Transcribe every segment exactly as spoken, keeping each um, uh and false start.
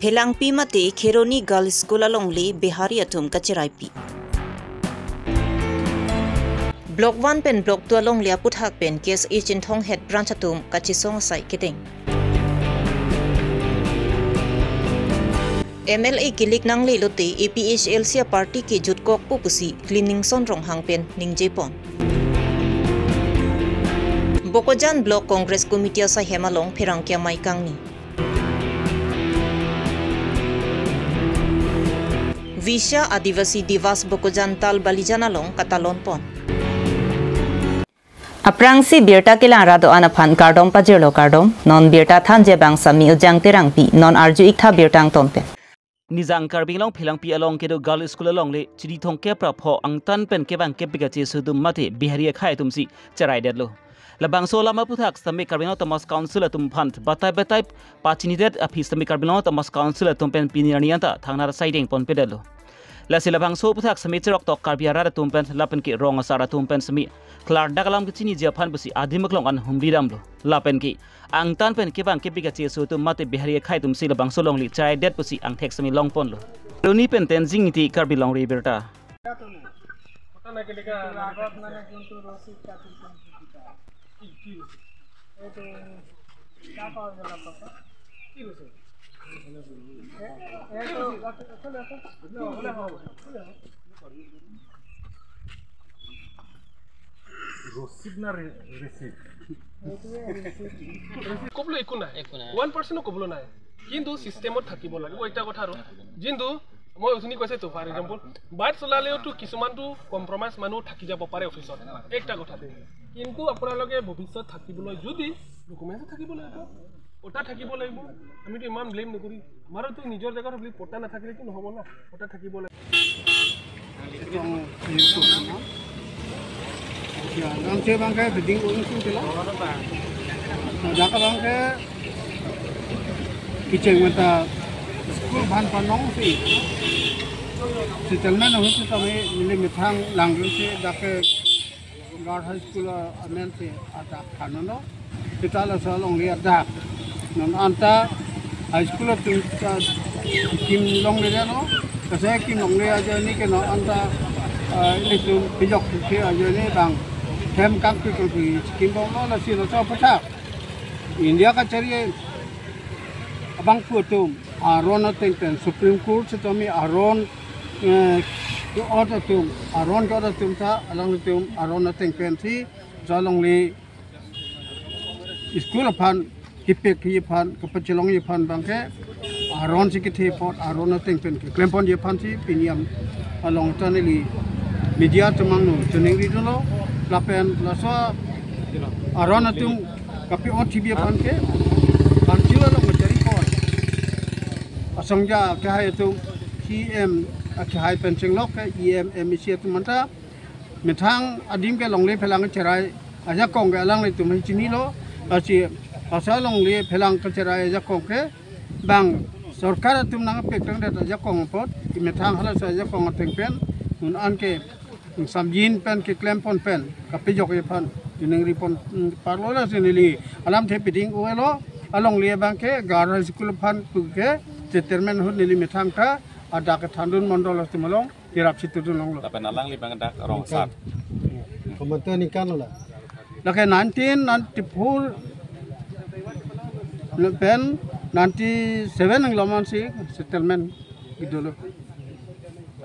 Phelangpi mate Kheroni Girls School alongle Bihari atum kachiraipi. Block one pen Block two alongle aputhak pen K S A Chinthong Head Branch atum kachesong asai kedeng. M L A kilik nangle lote A P H L C a party ke jutkokpo pusi Cleaning Son Ronghang pen ningjepon. Bokajan Block Congress Committee asaihem along pherangke amei kangni. Vishwa Adivasi Divas Bokajan Tal Balijan along katalonpon. Aphrangsi birta kelang ra do-an aphan kardom pajirlo, kardom. Non birta thanji abang Sami Ujang Terangpi, non arju-ik tha birta angton pen. Nijang Karbi Anglong Phelangpi along kedo Girls School alongle chiri thomkep ra pho angtan pen kevang kepik kacheso atum mate Bihari akhei atumsi cheraidetlo. Labangso alam aputhak sitame Karbi Anglong Autonomous Council atum aphan batai batai pachinidet aphi sitame Karbi Anglong Autonomous Council atum pen pini arni anta thangnar asai dengponpedetlo. Lasi labangso aputhak sitame cheroktok Karbi arat atum pen lapen ke rong asar atum pen sitame klardak alam kechiniji aphan pusi adim aklong an humri damlo. Lapen ke angtan pen kevang kepik kacheso atum mate Bihari akhei atumsi labangso alongle cheraidet pusi angthek sitame longponlo. Kheroni pen Tenzing Ingti, Karbi Longri Abirta. রসিদ না রে-, রিসিট? ক'বলৈ একো নাই। একো নাই। ওৱান পাৰ্চেণ্টো ক'বলৈ নাই। কিন্তু ছিষ্টেমত থাকিব লাগিব, এটা কথা আৰু। যোনটো মই অথনি কৈছেতো, ফৰ এক্সাম্পল, বাইক চলালেওতো কিছুমানতো কম্প্ৰমাইজ মানুহ থাকি যাব পাৰে অফিচত, একটা কথা দেই। কিন্তু আপোনালোকে ভৱিষ্যত থাকিবলৈ যদি ডকুমেণ্টছ থাকিব লাগিব, পট্টা থাকিব লাগিব। আমিতো ইমান ব্লেম নকৰি, আমাৰোতো নিজৰ জেগাত বুলি পট্টা নাথাকিলেতো নহ'ব না, পট্টা থাকিব লাগিব। Lamthe abangke biding ung sung tela. Dak abangke kecheng menta school aphan panong si. Settlement ahut si kami neli methang langdun si dak ke Girls High School amen si adak thannon lo. Seta laso alongle adak. Non anta high school atum ta scheme longledetlo. Kaise scheme longle ajoine ke non anta, ah, ilitum pijok ke ajoine bang hem kangpi kangpi scheme longlo, lasi laso aputhak India kachari abangphu atum aron ateng pen Supreme Court sitame aron, eh, ke-ot atum, aron ke-ot atum ta alanglitum aron ateng pensi laso alongle school aphan kepikji aphan, kapachelongji aphan abangke aron si kethe apot aron ateng pen keklemponji aphansi pini along ta neli media atum angno chiningri dunlo. Lapen laso aron atum kape-otji aphan ke Council along kachari apot asongja kehai atum, C E M kehai pen chenglok ke E M, M A C atum anta methang adim ke longle phelang cherai ajakong ke alanglitum chinilo. Lasi laso longle phelang kacherai ajakong ke bang sorkar atum nangpek tangdet ajakong apot, methang halaso ajakong ateng pen non anke samjin pen keklempon pen kapejokji aphan chiningripon, mm, parlo. Lasi neli alamthe piding uvelo, alongle abangke Girls High School aphan puke settlement ahut neli methang ta adak kethandun mondol atum along cherap si tudun longlo. Lapen alangli abang dak rong asar. Komantu ningkan lo la? Lake nineteen ninety-four pen ninety-seven nangloman si settlement kedo lo.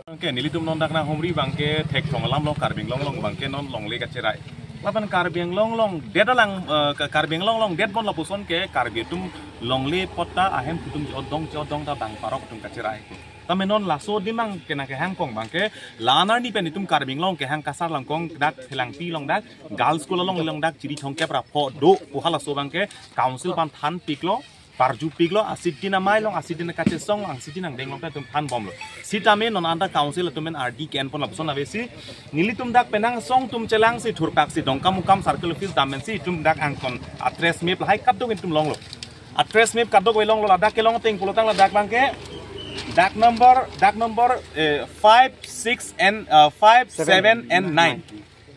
Anke nelitum non dak nanghumri abangke thekthong alam lo, Karbi Anglong along abangke non longle kacherai. Lapen Karbi Anglong along det alang, eh, ke Karbi Anglong along detbom lapuson ke Karbi atum longle photta ahem atum chodong chodong ta bang parok atum kacherai. Tame non laso adim abangke nangkehangkong abangke, la-an arni pen itum Karbi Anglong kehang kasar langkong dak Phelangpi along dak, Girls School along along dak chiri thomkep ra pho do pu halaso abangke Council aphan thanpiklo, parjupiklo, asidin amei along, asidin kachesong, asidin angdeng along ta itum thanbomlo. Sitame non anta Council atum pen ardi ke-enpon lapuson avesi, nelitum dak penang song atum chelangsi thurpaksi Dongkamukam Circle Office dam pensi itum dak angkon a-trace map lahai kadokave itum longlo. A-trace map kadokave longlo, ladak kelong ateng pulotang ladak abangke dak number, dak number, eh, five six and, uh, five seven and nine.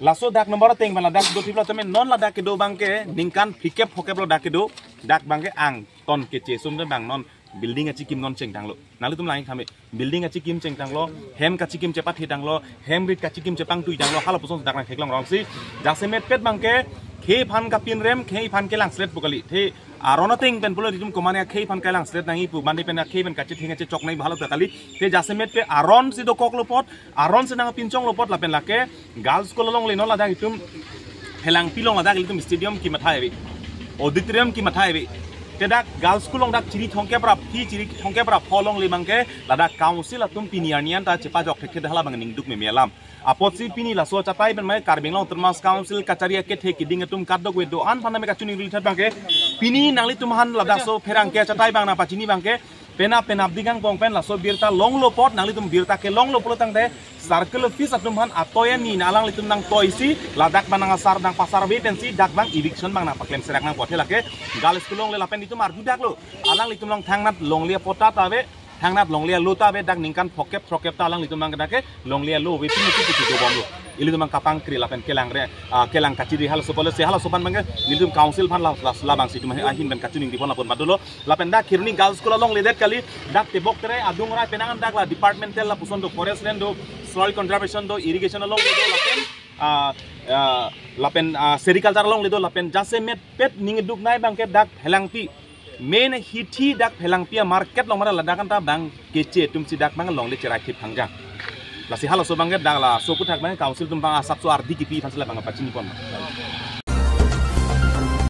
Laso dak number ateng abang ladak do thiplo tame non ladak kedo abangke ningkan phlikep phokep lo dak kedo, dak abangke angton kechesum de abang non Building achikim non chengtanglo. Nanglitum lang-ik tame. Building achikim chengtanglo, hem kachikim chepathetanglo, hem rit kachikim chepangtuitanglo, hala puson dak nangtheklong rongsi. Jasemet pet abangke, khei aphan kapinrem, khei aphan kelangselet pu kali. Te aron ateng pen pulo itum komane khei aphan kelangselet nangji pu, mane pen khei pen kachetheng kachechok nangji hala ta kali. Te jasemet pet aron si dokoklo apot, aron si nangpinchonglo apot lapen lake, Girls School alongle non ladak itum Phelangpi along ladak ilitum stadium kematha ave. Auditorium kematha ave. Te dak Girls School along dak chiri thomkep ra phi, chiri thomkep ra pho alongle abangke ladak council atum pini arni an ta chepajok thekthe hala abang ningduk meme alam. Apotsi pini laso achatai pen mai Karbi Anglong Autonomous Council kachari akethe kiding atum kadokave do-an aphan tame kachiningri tha abangke. Pini nanglitum aphan ladak laso pherangke achatai abang nangpachini abangke, penap penapdik angbong pen laso birta longlo apot, nanglitum birta kelonglo pulo tangte, circle office atum aphan atoi ani alanglitum nangtoisi, ladak abang nang asar nangpasar ave pensi dak abang eviction abang nangpaklem serak nangpo. Te lake Girls School alongle lapen itum arjudaklo, alanglitum along thangnat longle apatta ta ave, thangnat longle alo ta ave, dak ningkan phokep throkkep ta alanglitum abang kedake longle alo ave, pini kipu dobomlo. Ilitum abang kapangkri lapen kelangre, ah, kelang kachiri halaso policy, halaso aphan abangke nelitum council aphan la, la, labangsi itum ahin pen kachiningri pon lapon badulo. Lapen dak Kheroni Girls School alongle det kali, dak tebok tere adung rai penang an dak la departmental lapuson do, forest land do, soil conservation do, irrigation alongle do, lapen, ah, ah, lapen, ah, sericulture alongle do, lapen jasemet pet ningduk nai abangke dak Phelangpi. Main hithi dak Phelangpi amarket along mara ladak anta abang keche atumsi dak abang longle cherai thip hangjang. Lasi halaso abangke dak laso aputhak abang council atum abang asapso ardi kipi aphansi labang pachini pon.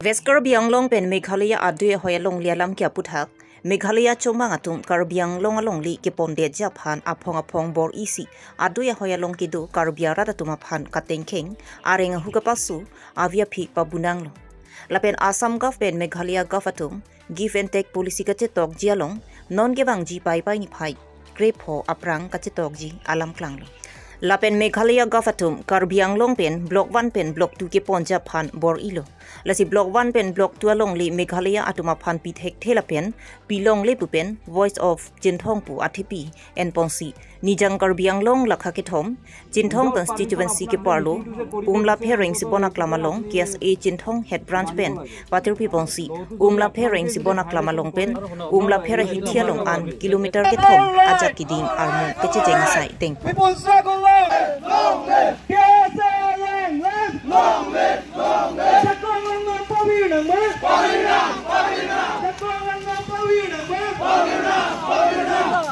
West Karbi Anglong pen Meghalaya adui ahoi alongle alam ke aputhak, Meghalaya chomang atum Karbi Anglong alongle kepondetji aphan aphong aphong bor-isi adui ahoi along kedo Karbi arat atum aphan katengkeng, areng ahu kapasu, avi aphi pabunanglo. Lapen Assam Gov pen Meghalaya Gov atum give and take policy kachetokji along non kevangji Paipai niphai krepho aphrang kachetokji alam klanglo. Lapen Meghalaya Gov atum Karbi Anglong pen Block one pen Block two keponji aphan bor-ilo. Lasi Block one pen Block two alongle Meghalaya atum aphan pi thekthe lapen pi longle pu pen Voice of Chinthong pu athepi enponsi Nijang Karbi Anglong lakha kethom, Chinthong constituency keparlo, Umlapher Rengsi Bonaklam along K S A Chinthong Head Branch pen patirpi ponsi, Umlapher Rengsi Bonaklam along pen Umlapher ahithi along an kilometer kethom ajak kiding armu kechecheng asai tengpo. People's struggle long live! Long live! K S A long live! Long live! Long live! Sakong lang nang pawir nang ma? Pawir nang! Pawir nang! Sakong lang nang pawir nang ma? Pawir nang! Pawir nang!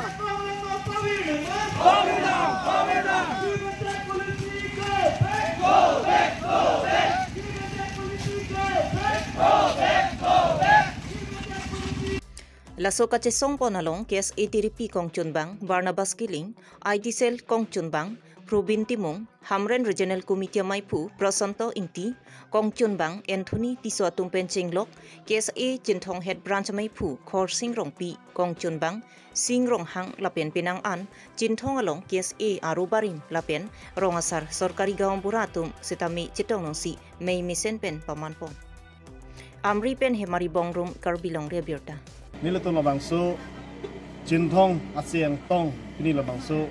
Laso kachesong pon along K S A tiripi kongchunbang Barnabas Killing, I T cell kongchunbang Probin Timung, Hamren Regional Committee amaiphu Prasanto Ingti, kongchunbang Anthony Tisso atum pen chenglok, K S A Chinthong Head Branch amaiphu Khorsing Rongpi, kongchunbang Sing Ronghang lapen penang an Chinthong along K S A aro barim lapen rong asar sorkari gaonbura atum setame chetong nangsi mei mesen pen paman pon. Amri pen Hemari Bongrung, Karbi Longri Abirta. Nelitum labangso Chinthong ase angtong pini labangso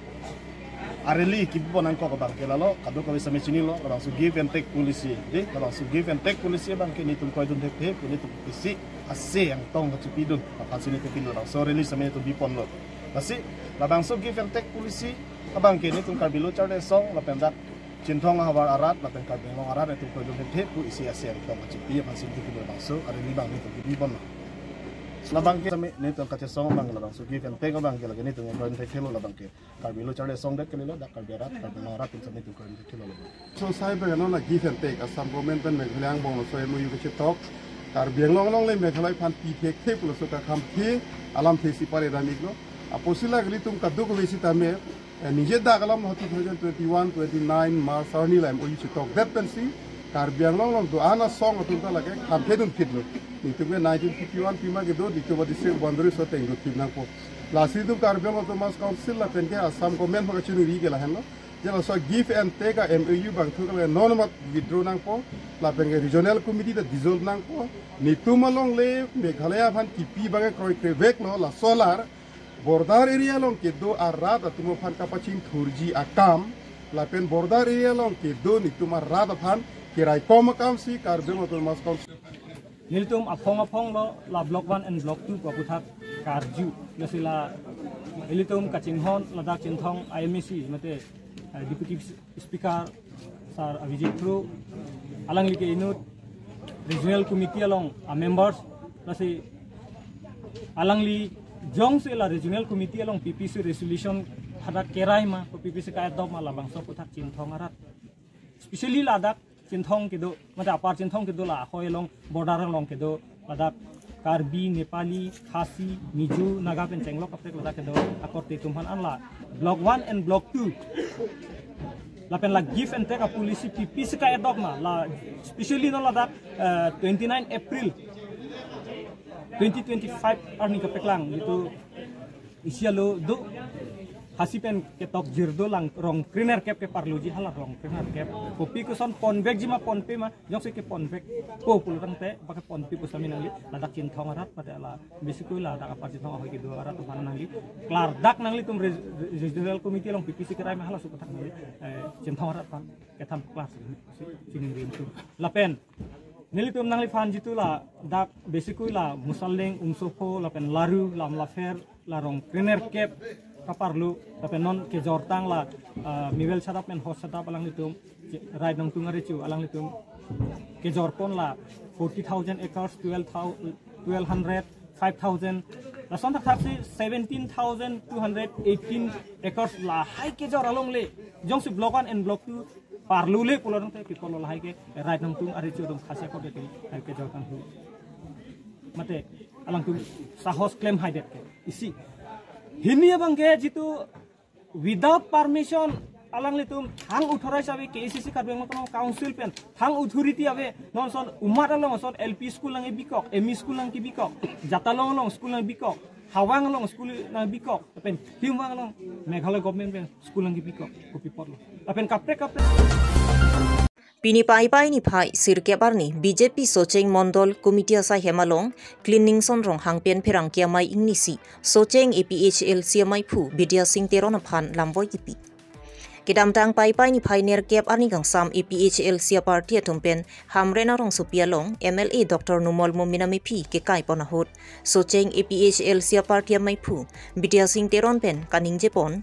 a-rally kipi pon nangkok abangke lalo, kadokave setame chinilo, labangso give and take policy, de, labangso give and take policy abangke nelitum kroidun thekthe, nelitum isi ase angtong kachipidun aphansi nelitum pini labangso rally setame nelitum biponlo. Lasi labangso give and take policy abangke nelitum Karbi Lo Charli Asong lapen dak Chinthong ahavar arat lapen Karbi Anglong arat nelitum kroidun thekthe pu isi ase angtong kachipi aphansi nelitum pini labangso a-rally abang nelitum biponlo. Labangke setame nelitum kachesong abang labangso give and take abangke lake nelitum kroidun thekthelo labangke. Karbi Lo Charli Asong det kalilo, dak Karbi arat, Karbi Anglong arat atum setame nelitum kroidun thekthelo labang. So sai bang non la give and take, Assam government pen Meghalaya angbong laso M O U kachetok, Karbi Anglong alongle Meghalaya aphan pi thekthe pu laso kakhamthe alamthe si pare dam-iklo. Apotsi la ilitum kadokave setame, eh, ningje dak alam two thousand twenty-one twenty-nine March arni la M O U chetokdet pensi Karbi Anglong along do-an asong atum ta lake khamthedun phitlo. Nelitum ke nineteen fifty-one pima kedo, nelitum a-district boundary so tengdo thip nangpo. Lasi itum Karbi Anglong Autonomous Council lapen ke Assam government aphan kachiningri ke lahenlo. Je laso give and take a-M O U abang thu ke la non mat withdraw nangpo. Lapen ke regional committee ta dissolve nangpo. Nelitum alongle Meghalaya aphan kipi abangke kroikreveklo, laso alar border area along kedo arat atum aphan kapachingthurji akam lapen border area along kedo nelitum arat aphan keraikom akamsi Karbi Anglong Autonomous Council. Nelitum aphong aphong lo la Block one and Block two pu aputhak karju, lasi la ilitum kachinghon ladak Chinthong I M A C mate, eh, Deputy Speaker Sir Abhijit Kro, alangli ke inut Regional Committee along a members, lasi alangli jongsi la Regional Committee along P P C resolution hadak kerai ma, P P C ka-adopt ma, labangso aputhak Chinthong arat, especially ladak Chinthong kedo, mate Upper Chinthong kedo, la ahoi along, border along kedo, ladak Karbi, Nepali, Khasi, Mizo, Naga pen chenglok kaprek ladak kedo akorte atum aphan an la Block one and Block two lapen la give and take a policy P P C ka-adopt ma, la especially non ladak, eh, twenty-nine April twenty twenty-five arni kapeklang, jitu isi alo do Khasi pen ketok jir do lang rong krenerkep keparluji, hala rong krenerkep. Kopi koson ponvekji ma ponpe ma, jongsi keponvekpo pulo tangte ba keponpe pusitame nangli ladak Chinthong arat mate la, bisikui ladak Upper Chinthong ahoi kedo arat aphan nangli klardak nanglitum re-, re-, Regional Committee along P P C kerai ma, halaso aputhak nangli, eh, Chinthong arat aphan ketham klar si, si, chiningri atum. Lapen nelitum nangliphan jitu ladak bisikui la Musaleng, Umsopho, lapen Laru, Lamlapher, la rong krenerkep kaparlu, lapen non kejortang la, ah, Miwel Sadap pen Hos Sadap alanglitum, Rai Nongtung Arecho alanglitum kejorpon la forty thousand acres, twelve thousand, twelve hundred, five thousand, lason thakthaksi seventeen thousand two hundred eighteen acres lahai kejor alongle, jongsi Block one and Block two parlule pulo tangte, people lahai ke Rai Nongtung Arecho atum Khasi akorte atum hai kejortang hu. Mate alangtum sahos klem haidet ke. Isi. Hini abangke jitu without permission alanglitum thang authorize ave, K A C C Karbi Anglong Autonomous Council pen thang authority ave, non son umat along son L P school nangkebikok, M E school nangkebikok, Jatalong along school nangkebikok, Hawang along school nangkebikok, lapen Himwang along Meghalaya government pen school nangkebikok, kopi apotlo. Lapen kaprek kaprek. Pini Paipai niphai sirkep arni B J P Socheng Mondol Committee asai hem along Clean Ningson Ronghang pen pherangke amei ingnisi Socheng A P H L C amaiphu Bidya Sing Teron aphan lamvoi kipi. Kedamtang Paipai niphai nerkep arni kangsam A P H L C aparty atum pen Hamren arongsopi along M L A Doctor Numal Momin amephi kekaipon ahut Socheng A P H L C aparty amaiphu Bidya Sing Teron pen kaningjepon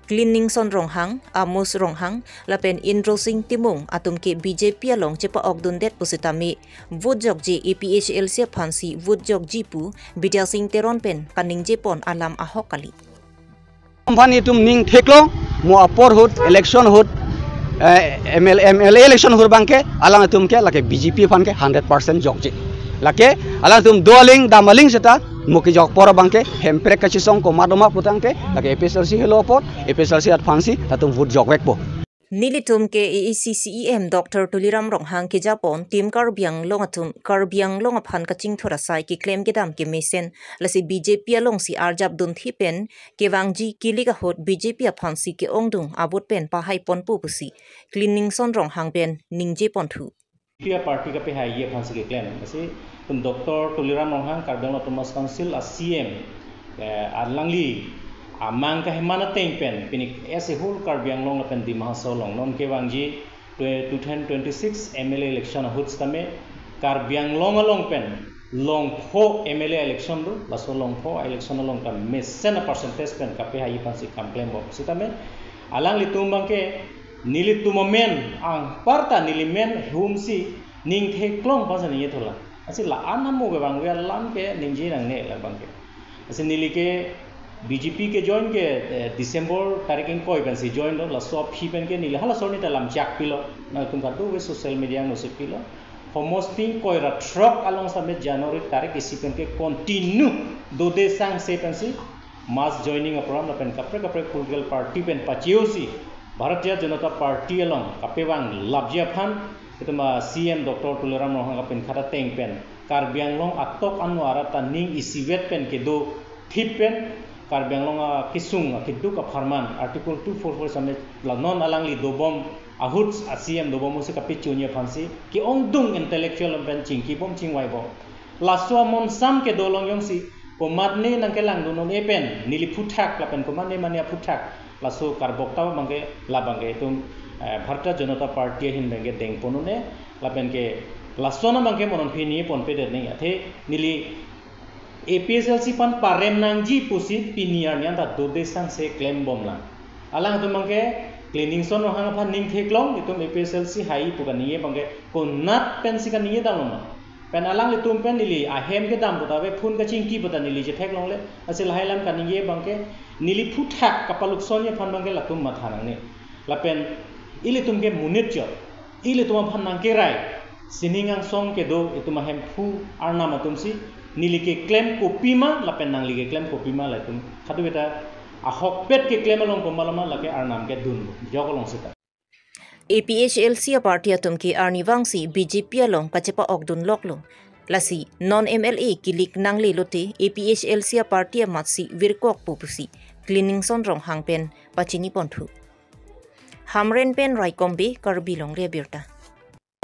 Clean Ningson Ronghang, Amos Ronghang, lapen Indro Sing Timung atum ke B J P along chepa-okdundet pusitame vote jokje A P H L C aphansi vote jokji pu Bidya Sing Teron pen kaningjepon alam ahok kali. Company atum ning theklong, mo apor ahut, election ahut, eh, M L A, M L A election ahut abangke alangtum ke lake B J P aphan ke hundred percent jokje. Lake alangtum do aling dam aling seta mo kejok apor abangke Hemprek kachisong komat doma putangte lake A P H L C helo apor, A P H L C aphansi latum vote jokvekpo. Nelitum ke A A C C E M Doctor Tuliram Ronghang kejapon Team Karbi Anglong atum Karbi Anglong aphan kachingthur asai keklem kedam kemesen, lasi B J P alongsi arjapdunthi pen kevangji kilik ahut B J P aphansi ke-ongdung a-vote pen pahaiponpo pusi Clean Ningson Ronghang pen ningjeponthu. P R party kapehaiji aphansi keklem. Lasi itum Doctor Tuliram Ronghang Karbi Anglong Autonomous Council a C E M, eh, alangli amang kaheman ateng pen pini as a whole Karbi Anglong lapen Dima Hasao along non kevangji twe-, two thousand twenty-six M L A election ahut sitame Karbi Anglong along pen longpho M L A election do, laso longpho election along ta mesen a-percentage pen kapehaiji aphansi kam klempo. Sitame alanglitum abangke nelitum amen, anparta neli men humsi ning theklong aphansi ningjethulang. Lasi la-an amo kevangve alam ke ningje nangne labangke. Lasi neli ke B J P kejoin ke, eh, December tarik ingkoi pensi join lo, laso aphi pen ke neli halaso arni ta lam chak pilo. Nangtum kadokave social media angno si pilo. Homosting koi ra throk along sitame January tarik isi pen ke continue dode sangse pensi mass joining a-program lapen kaprek kaprek political party pen pache-osi Bharatiya Janata Party along kapevanglapji aphan itum a C E M Doctor Tuliram Ronghang kapinkhat ateng pen Karbi Anglong atok anlo arat ta ning isivet pen kedo thip pen Karbi Anglong akesung akeduk apharman Article two four four sitame la non alangli dobom ahut a C E M dobom ahutsi kapeche-unji aphansi ke-ongdung intellectual pen chingkibom chingvaibom. Laso amonsam kedo along jongsi komatne nangkelangdun un-e pen neli aphuthak lapen komatne mane aphuthak laso karbokta abangke labangke itum, eh, Bharatiya Janata Party ahin abangke dengpon un-e lapen ke lason abangke mo non pini ponpedet nangji athe neli A P H L C aphan parem nangji pusi pini arni anta dode sangse klembomlang. Alangtum abangke Cleaningson Ronghang aphan ning theklong, itum A P H L C hai pu kaningje abangke konat pensi kaningje damlo ma. Pen alanglitum pen neli ahem kedam puta ave phone kachingki puta neli chetheklongle, lasi lahai alam kaningje abangke neli aphuthak kapalukson aphan abangke latum matha nangne. Lapen ilitum ke monit chot, ilitum aphan nangkerai sining angsong kedo itum ahemphu arnam atumsi neli keklem kopima lapen nangli keklem kopima latum khadu beta ahokpet keklem along komat ma lake arnam kedun jok along seta. A P H L C aparty atum ke arnivangsi B J P along kachepa-okdun loklo. Lasi non M L A kilik nangle lote A P H L C aparty amatsi virkok pu pusi Cleaningson Ronghang pen pachini ponthu. Hamren pen Raikom Bey, Karbi Longri Abirta.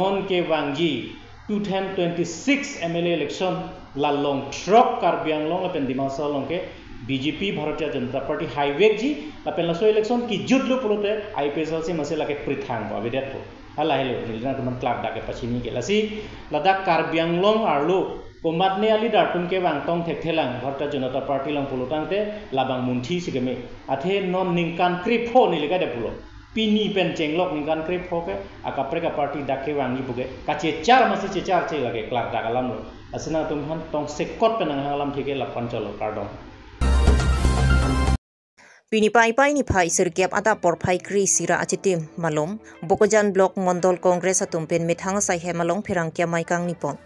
Non kevangji two thousand twenty-six M L A election la long throk Karbi Anglong lapen Dima Hasao along ke B J P Bharatiya Janata Party haivekji lapen laso election kijutlo pulote I P H L C masi lake prithang ko avedetpo. Hala helo, neli nangtumphan klak dak kepachini ke. Lasi ladak Karbi Anglong arlo komatne a-leader atum kevang tong thekthelang Bharatiya Janata Party along pulotangte labang munthi si keme. Athe non ningkan krepho neli kade pulo. Pini pen chenglok ningkan krepho ke akaprek aparty dak kevangji puke kachechar masi checharche lake klak dak alamlo. Lasi nangtumphan tongsekot pen nanghang alamthe ke lapu-an cholo, kardom. Pini Paipai niphai sirkep adap porphai kre-isi ra achitim malom Bokajan Block Mondol Congress atum pen methang asai hem along pherangke amei kangni pon.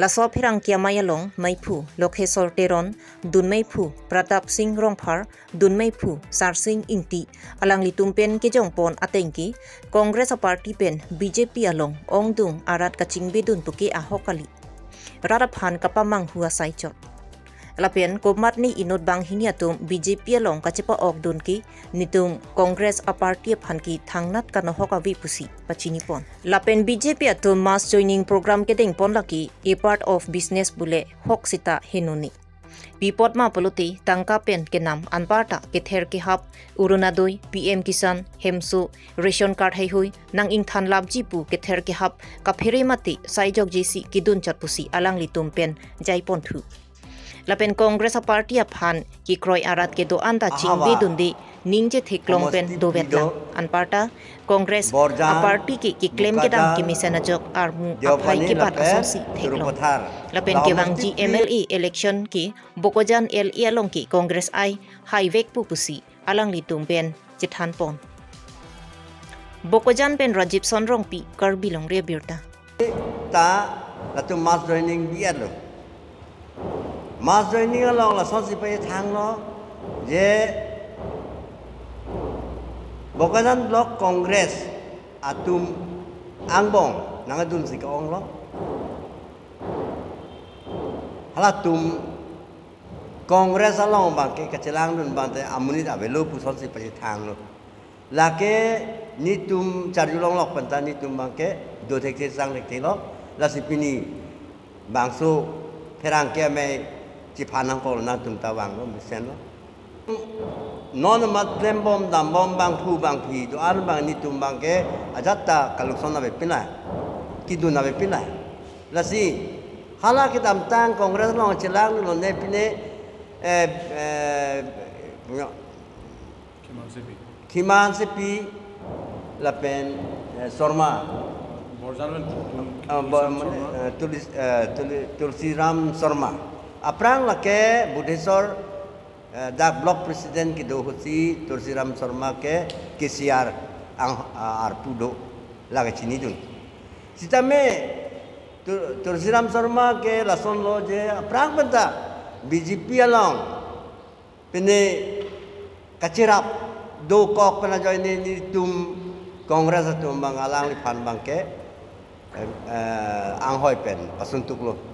Laso pherangke amei along meiphu Lokhesor Teron, dun meiphu Pratap Singh Rongphar, dun meiphu Sarsing Ingti, alanglitum pen kejongpon atengke Congress aparty pen B J P along ongdung arat kachingbedun puke ahok kali. Rat aphan kapamanghu asai chot. Lapen komatne inut banghini atum B J P along kachepa-okdun ke netum Congress aparty aphan ke thangnat kanohok ave pusi pachini pon. Lapen B J P atum mass joining program kedeng pon lake a part of business pule hok seta henoni. Pi apot ma pulote tangka pen kenam anparta kether kehap Orunodoi, P M Kisan, Hemso, ration card heihui nang-ingthan lapji pu kether kehap kaphere mate saijokjesi kedun chot pusi alanglitum pen jaiponthu. Lapen Congress aparty aphan kekroi arat kedo-an ta chingbe dunde ningje theklong pen dovetlang. Anparta Congress aparty ke keklem kedam kemesen ajok armu aphai kebat asonsi theklong. Lapen kevangji M L A election ke Bokajan L A along ke Congress ai haivek pu pusi alanglitum pen chethan pon. Bokajan pen Rajib Sonrongpi, Karbi Longri Abirta. Ta latum mass joining bi-etlo. Mass joining along lasonsi pachethanglo je Bokajan Block Congress atum angbong nangdunsi ke-onglo. Halatum Congress along abangke kachelangdun abangte amonit avelo pusonsi pachethanglo. Lake netum charjulonglok penta netum abangke do thekthe sang thekthelo. Lasi pini bangso pherangke amei chephan nangkok nangtum ta vanglo mesenlo. Non amat klembom dambom bangphu bangphi do-an abang netum abangke ajat ta kalukson avepinlang, kedun avepinlang. Lasi hala kedamtang Congress along chelangdunlo ne pine, eh, eh, Khiman Sipi lapen, eh, Sharma. Borjan pen Tul-, Tul-, ah, Bo-, Tulsiram Sharma. Eh, Tuli-, eh, Tuli-, Tulsiram Sharma. Aphrang lake Budhesor, eh, dak block president kedo ahutsi Tulsiram Sharma ke K C R ang, ah, arpu do lake chinidun. Sitame Tul-, Tulsiram Sharma ke lasonlo je aphrang penta B J P along pine kacherap dokok pen ajoine netum Congress atum abang alangliphan abangke, eh, eh, anghoi pen pasuntuklo.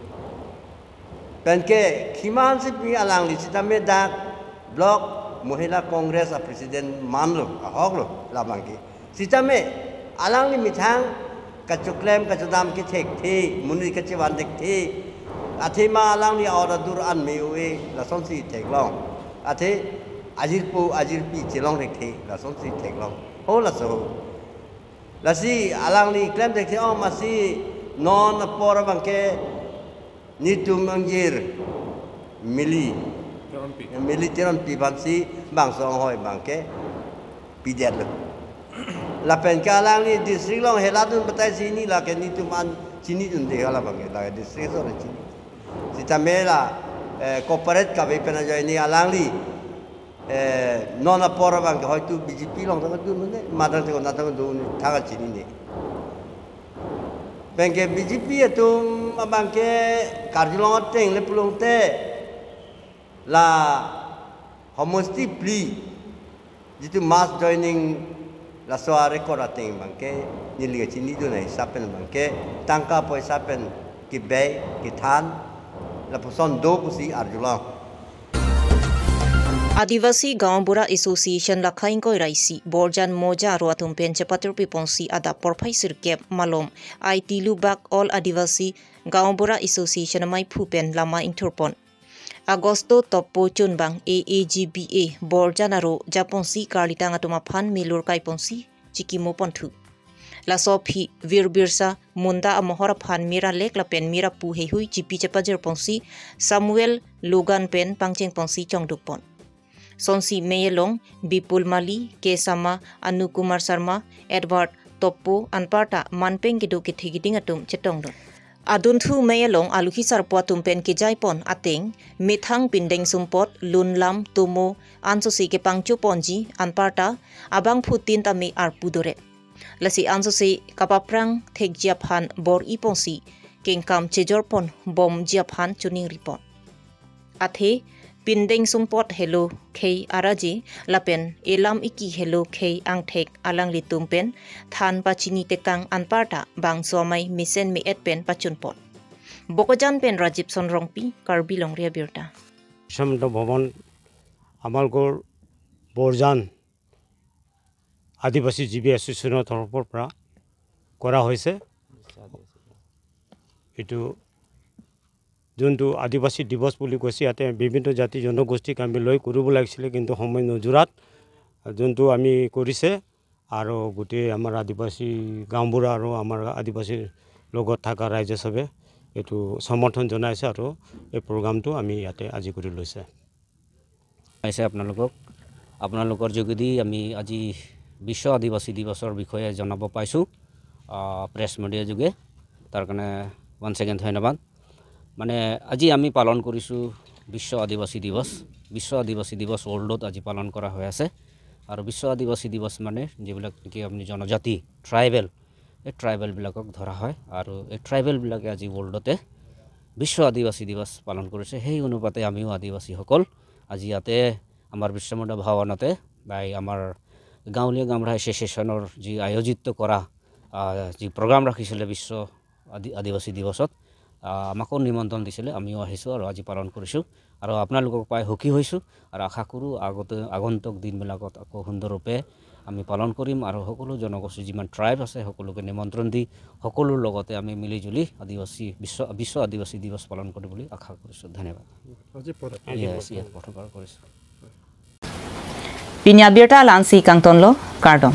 Penke Khiman Sipi alangli sitame dak Block Mohila Congress a-president manlo, ahoklo labangke. Sitame alangli methang kachoklem kachodam kethekthe, monit kachevan thekthe. Athema alangli a-order dur an me-o-e, lasonsi theklong. Athe ajirpo ajirpi chelong thekthe, lasonsi theklong. Ho laso. Lasi alangli klem thekthe ong masi non apor abangke netum angjir Mili. Teronpi. Mili Teronpi aphansi bangso anghoi abangke pidetlo. Lapen ke alangli district along heladun batai chini, lake netum an chinidunde hala abangke, lake district so chini. Sitame la, eh, corporate kave pen ajoine alangli, eh, non apor abangke hoitu B J P along tangdun ne, madang teko natang dun thang chinine. Penke B J P atum abangke karjulong ateng le pulote la homosti phli, jitu mass joining laso a-record ateng abangke neli kachinidun ahisap pen abangke tangka poisa pen kebei kethan lapuson do pusi arjulong. Adivasi Gaon Bura Association lakha ingkoi ra isi Borjan Moja aro atum pen chepatirpi ponsi adap porphai sirkep malom I Tilubak All Adivasi Gaon Bura Association amei phu pen lama ingthurpon. Agosto Topo chunbang A A G B A Borjan aro japonsi karlitang atum aphan milur kaiponsi chikimo ponthu. Laso aphi Vir Birsa Munda amohor aphan mir alek lapen mir apu heihui chipi chepajirponsi Samuel Logan pen pangchengponsi chongdukpon. Sonsi mei along Bipul Mali, K Sama, Anu Kumar Sharma, Edward Topo anparta manpeng kedo kethe keding atum chetongdun. Adunthu mei along aluhi sarpo atum pen kejaipon ateng methang pindeng sumpot, lun lam, tomo, ansose kepangchoponji anparta abangphutin tame arpu dore. Lasi ansose kapaprang thekji aphan bor-iponsi kengkam chejorpon bomji aphan choningripon. Athe pindeng sumpot helo khei araje lapen elam iki helo khei angthek alanglitum pen than pachini tekang anparta bangso amei mesen me-et pen pachunpon. Bokajan pen Rajib Sonrongpi, Karbi Longri Abirta. সমন্ত ভৱন আমালোকৰ বৰজান আদিবাসী G B এছ'চিয়েশ্যনৰ তৰফৰ পৰা কৰা হৈছে। এইটো যোনটো আদিবাসী দিৱস বুলি কৈছে, ইয়াতে বিভিন্ন জাতি জনগোষ্ঠীক আমি লৈ কৰিব লাগিছিলে, কিন্তু সময় নোজোৰাত যোনটো আমি কৰিছে আৰু গোটেই আমাৰ আদিবাসী গাঁওবুঢ়া আৰু আমাৰ আদিবাসীৰ লগত থকা ৰাইজে চবে এইটো সমৰ্থন জনাইছে আৰু এই প্ৰগ্ৰামটো আমি ইয়াতে আজি কৰি লৈছে। পাইছে আপোনালোকক, আপোনালোকৰ যোগেদি আমি আজি বিশ্ব আদিবাসী দিৱসৰ বিষয়ে জনাব পাইছোঁ, আহ, প্ৰেছ মিডিয়া যোগে। তাৰ কাৰণে once again ধন্যবাদ। মানে আজি আমি পালন কৰিছোঁ বিশ্ব আদিবাসী দিৱস। বিশ্ব আদিবাসী দিৱস ৱৰ্ল্ডত আজি পালন কৰা হৈ আছে। আৰু বিশ্ব আদিবাসী দিৱস মানে যিবিলাক নেকি আপুনি জনজাতি, ট্ৰাইবেল, এই ট্ৰাইবেলবিলাকক ধৰা হয়। আৰু এই ট্ৰাইবেলবিলাকে আজি ৱৰ্ল্ডতে বিশ্ব আদিবাসী দিৱস পালন কৰিছে। সেই অনুপাতে আমিও আদিবাসীসকল আজি ইয়াতে আমাৰ বিশ্ব মুণ্ডা ভৱনতে, তাই আমাৰ গাঁৱলীয়া গাঁওবুঢ়া এছ'চিয়েশ্যনৰ যি আয়োজিত কৰা, আহ, যি প্ৰগ্ৰাম ৰাখিছিলে বিশ্ব আদি-, আদিবাসী দিৱসত, আহ, আমাকো নিমন্ত্ৰণ দিছিলে, আমিও আহিছোঁ আৰু আজি পালন কৰিছোঁ। আৰু আপোনালোকক পাই সুখী হৈছোঁ আৰু আশা কৰোঁ আগতে, আগন্তুক দিনবিলাকত আকৌ সুন্দৰৰূপে আমি পালন কৰিম আৰু সকলো জনগোষ্ঠী যিমান ট্ৰাইব আছে সকলোকে নিমন্ত্ৰণ দি সকলোৰ লগতে আমি মিলিজুলি আদিবাসী বিশ্ব, বিশ্ব আদিবাসী দিৱস পালন কৰিম বুলি আশা কৰিছোঁ। ধন্যবাদ। আজি প্ৰথম। Yes, yes, প্ৰথমবাৰ কৰিছোঁ। Pini abirta la-ansi kangtonlo, kardom.